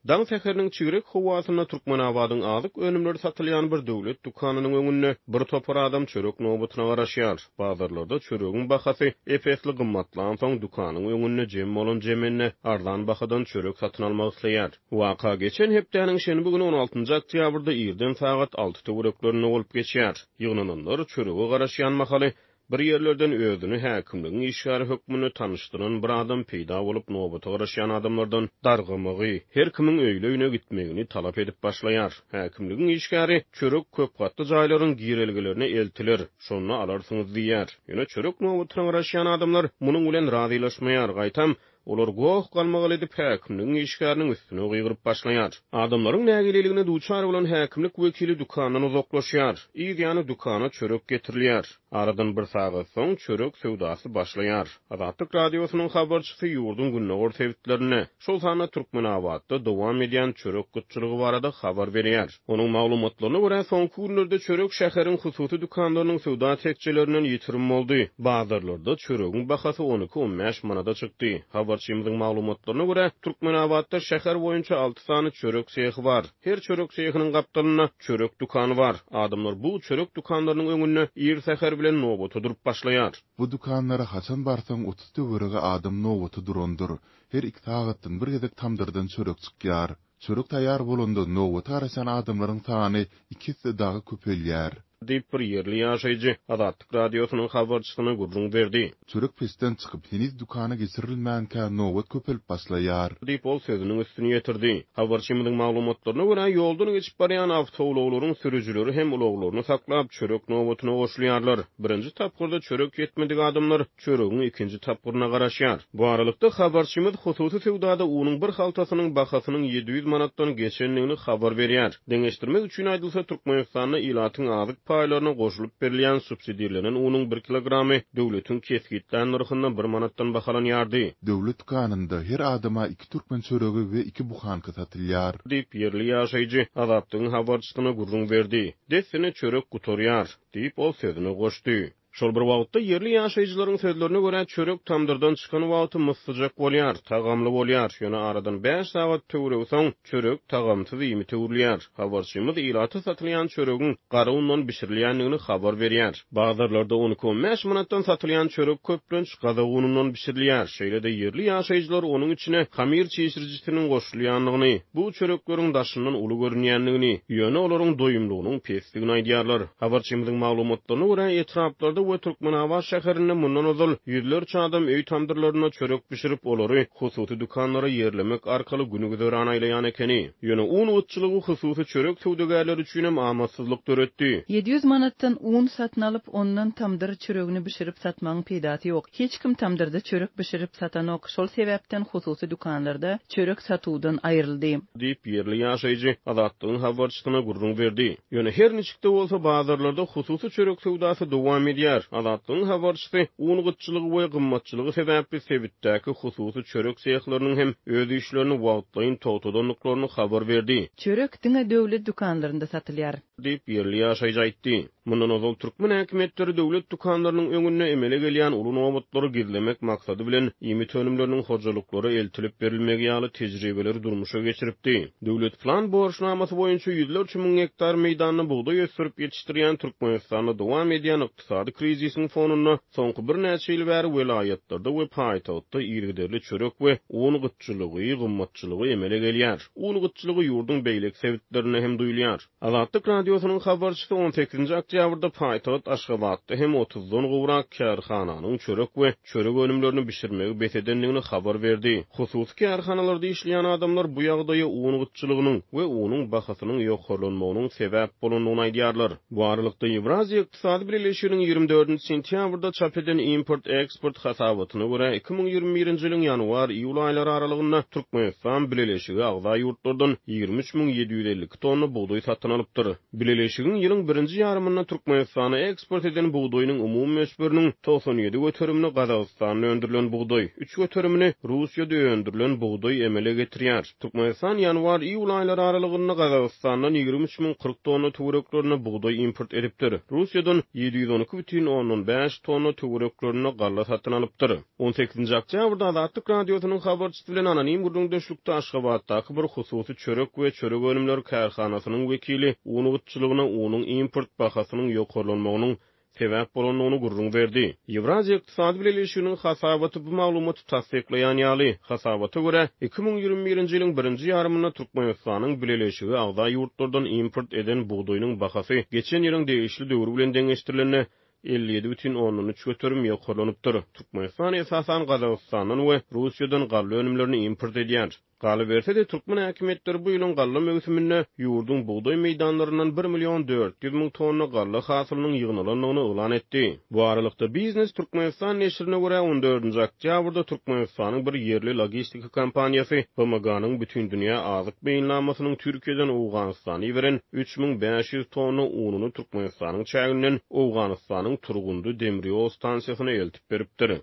Daň säheriniň çigrek howasynda Türkmenabadyň azyk önümleri satylýan bir döwlet dükanynyň öňünde bir topar adam çörek nobatyna garaşýar. Bazarlarda çöregiň bahasy ep-esli gymmatlansoň, dükanyň öňünde jem bolan jemende arzan bahadan çörek satyn almak isleýär. Waka geçen hepdäniň şenbe güni, on altynjy oktýabrda irden sagat alty töwereklerinde bolup geçýär. Ýygnananlar çörege garaşýan mahaly, Bir ýerlerden özüni häkimligiň işgäri hökmünde tanyşdyran bir adam peýda bolup, nobata garaşýan adamlardan dargamagy, her kimiň öýli-öýüne gitmegini talap edip başlaýar. Häkimligiň işgäri, Çörek köpgatly jaýlaryň girelgelerine eltiler, şonda alarsyňyz diýýär. Ýöne çörek nobatyna garaşýan adamlar munuň bilen razylaşmaýar, gaýtam, Olar goh-galmagal edip, häkimligiň işgäriniň üstüne gygyryp başlaýar. Adamlaryň nägileligine duçar bolan häkimlik wekili dükandan uzaklaşýar. Yz ýany dükana çörek getirilýär. Aradan bir sagat soň, çörek söwdasy başlaýar. Azatlyk Radiosynyň habarçysy ýurduň gündogar sebitlerinde, şol sanda Türkmenabatda dowam edýän çörek gytçylygy barada habar berýär. Onuň maglumatlaryna görä, soňky günlerde çörek şäheriň hususy dükanlarynyň söwda tekjelerinden ýitirim boldy. Bazarlarda çöregiň bahasy on iki-on bäş manada çykdy. Habarçymyzyň maglumatlaryna görä, Türkmenabatda şäher boýunça alty sany çörek sehi bar. Her çörek sehiniň gapdalynda çörek dükany bar. Adamlar bu çörek dükanlarynyň öňünde ir säher bilen nobata durup başlaýar. Bu dükanlara haçan barsaň 30 töweregi adam nobata durandyr. Her iki sagatdan bir gezek tamdyrdan çörek çykýar. Çörek taýýar bolanda nobata garaşýan adamlaryň sany iki esse dagy köpelýär. Diýip, bir ýerli ýaşaýjy Azatlyk Radiosynyň habarçysyna gürrüň berdi. Çörek peçden çykyp, heniz dükana geçirilmänkä nobat köpelip başlaýar. Diýip, ol sözüniň üstüni ýetirdi. Habarçymyzyň maglumatlaryna görä, ýoldan geçip barýan awtoulaglaryň sürüjileri hem ulaglaryny saklap, çörek nobatyna goşulýarlar. Birinji tapgyrda çörek ýetmedik adamlar çöregiň ikinji tapgyryna garaşýar. Bu aralykda, habarçymyz hususy söwdada unuň bir haltasynyň bahasynyň 700 manatdan geçendigini habar berýär. Deňeşdirmek üçin aýdylsa, Türkmenistanda ilatyň azyk paýlaryna goşulyp berilýän subsidirlenen unuň bir kilogramy döwletiň kesgitlän nyrhynda bir manatdan bahalanýardy. Döwlet dükanynda her adama iki türkmen çöregi we iki buhanka satylýar. Diýip, ýerli ýaşaýjy Azatlygyň habarçysyna gürrüň berdi. Dessine çörek gutarýar, diýip, ol sözüne goşdy. Şol bir wagtda, ýerli ýaşaýjylaryň sözlerine görä, çörek tamdyrdan çykan wagty myssyjak bolýar, tagamly bolýar, ýöne aradan bäş sagat töweregi soň, çörek tagamsyz iýmite öwrülýär. Habarçymyz ilata satylýan çöregiň gara undan bişirilýändigini habar berýär. Bazarlarda on iki-on bäş manatdan satylýan çörek köplenç gazak unundan bişirilýär. Şeýle-de ýerli ýaşaýjylar onuň içine hamyr çişirijisiniň goşulýandygyny, bu çörekleriň daşyndan uly görünýändigini, ýöne olaryň doýumlygynyň pesdigini aýdýarlar. Habarçymyzyň maglumatlaryna görä, etraplarda we Türkmenabat şäherinde mundan ozal ýüzlerçe adam öý tamdyrlarynda çörek bişirip, olary hususy dükanlara ýerlemek arkaly gün-güzeran aýlaýan ekeni. Ýöne un gytçylygy hususy çörek söwdagärleri üçinem amatsyzlyk döretdi. 700 manatdan un satyn alyp, ondan tamdyr çöregini bişirip satmagyň peýdasy ýok. Hiç kim tamdyrda çörek bişirip satanok, şol sebäpden hususy dükanlarda çörek satuwdan aýryldy. Diýip, ýerli ýaşaýjy Azatlygyň habarçysyna gürrüň berdi. Ýöne her niçik-de bolsa, bazarlarda hususy çörek söwdasy dowam edýär. Azatlygyň habarçysy un gytçylygy we gymmatçylygy sebäpli sebitdäki hususy çörek sehlarynyň hem öz işlerini wagtlaýyn togtadandyklaryny habar berdi. Çörek diňe döwlet dükanlarynda satylýar. Diýip, ýerli ýaşaýjy aýtdy. Mundan ozal türkmen häkimiýetleri döwlet dükanlarynyň öňünde emele gelýän uly nobatlary gizlemek maksady bilen, iýmit önümleriniň hojalyklara eltilip berilmegi ýaly tejribeleri durmuşa geçiripdi. Döwlet plan borçnamasy boýunça ýüzlerçe müň gektar meýdanda bugdaý ösdürip ýetişdirýän Türkmenistanda dowam edýän ykdysady krizisiň fonunda soňky birnäçe ýyl bäri welaýatlarda we paýtagtda yzygiderli çörek we un gytçylygy, gymmatçylygy emele gelýär. Un gytçylygy ýurduň beýleki sebitlerinde hem duýulýar. Azatlyk Radiosynyň habarçysy on sekizinji oktýabrda paýtagt Aşgabatda hem otuzdan gowrak kärhananyň çörek we çörek önümlerini bişirmegi bes edendigini habar berdi. Hususy kärhanalarda işleýän adamlar bu ýagdaýa un gytçylygynyň we unuň bahasynyň ýokarlanmagynyň sebäp bolandygyny aýdýarlar. Bu aralykda, Ýewraziýa ykdysady bileleşiginiň ýigrimi dördünji sentýabrda çap eden import-eksport hasabatyna görä, 2021-nji ýylyň ýanwar-iýul aýlary aralygynda Türkmenistan bileleşige agza ýurtlardan 23 752 tonna bugdaý satyn alypdyr. Bileleşigiň ýylyň birinji ýarymynda Türkmenistana eksport eden bugdaýynyň umumy möçberiniň 97 göterimini Gazagystanda öndürilen bugdaý, üç göterimini Russiýada öndürilen bugdaý emele getirýär. Türkmenistan ýanwar-iýul aýlary aralygynda Gazagystandan 23 040 tonna töwereklerinde bugdaý import edipdir. Russiýadan 712 bütin ondan bäş tonna töwereklerinde galla satyn alypdyr. On sekizinji oktýabrda Azatlyk Radiosynyň habarçysy bilen anonim gürrüňdeşlikde Aşgabatdaky bir hususy çörek we çörek önümleri kärhanasynyň wekili un gytçylygyna unuň import bahasynyň ýokarlanmagynyň sebäp bolandygyny gürrüň berdi. Ýewraziýa Ykdysady Bileleşiginiň hasabaty bu maglumaty tassyklaýan ýaly. Hasabata görä, 2021-nji ýylyň birinji ýarymynda Türkmenistanyň Bileleşige agza ýurtlardan import eden bugdaýynyň bahasy geçen ýylyň degişli döwri bilen deňeşdirilende 57,3% ýokarlanypdyr. Türkmenistan esasan Gazagystandan we Russiýadan galla önümlerini import edýär. Galyberse-de, türkmen häkimiýetleri bu ýylyň galla möwsüminde ýurduň bugdaý meýdanlaryndan bir million 400 müň tonna galla hasylynyň ýygnalandygyny yglan etdi. Bu aralykda, Biznes Türkmenistan neşirine görä, on dördünji oktýabrda Türkmenistanyň bir ýerli logistika kompaniýasy BMG-niň Bütindünýä azyk meýilnamasynyň Türkiýeden Owganystana iberen 3500 tonna ununy Türkmenistanyň çäginden Owganystanyň Turgundy demir ýol stansiýasyna eltip beripdir.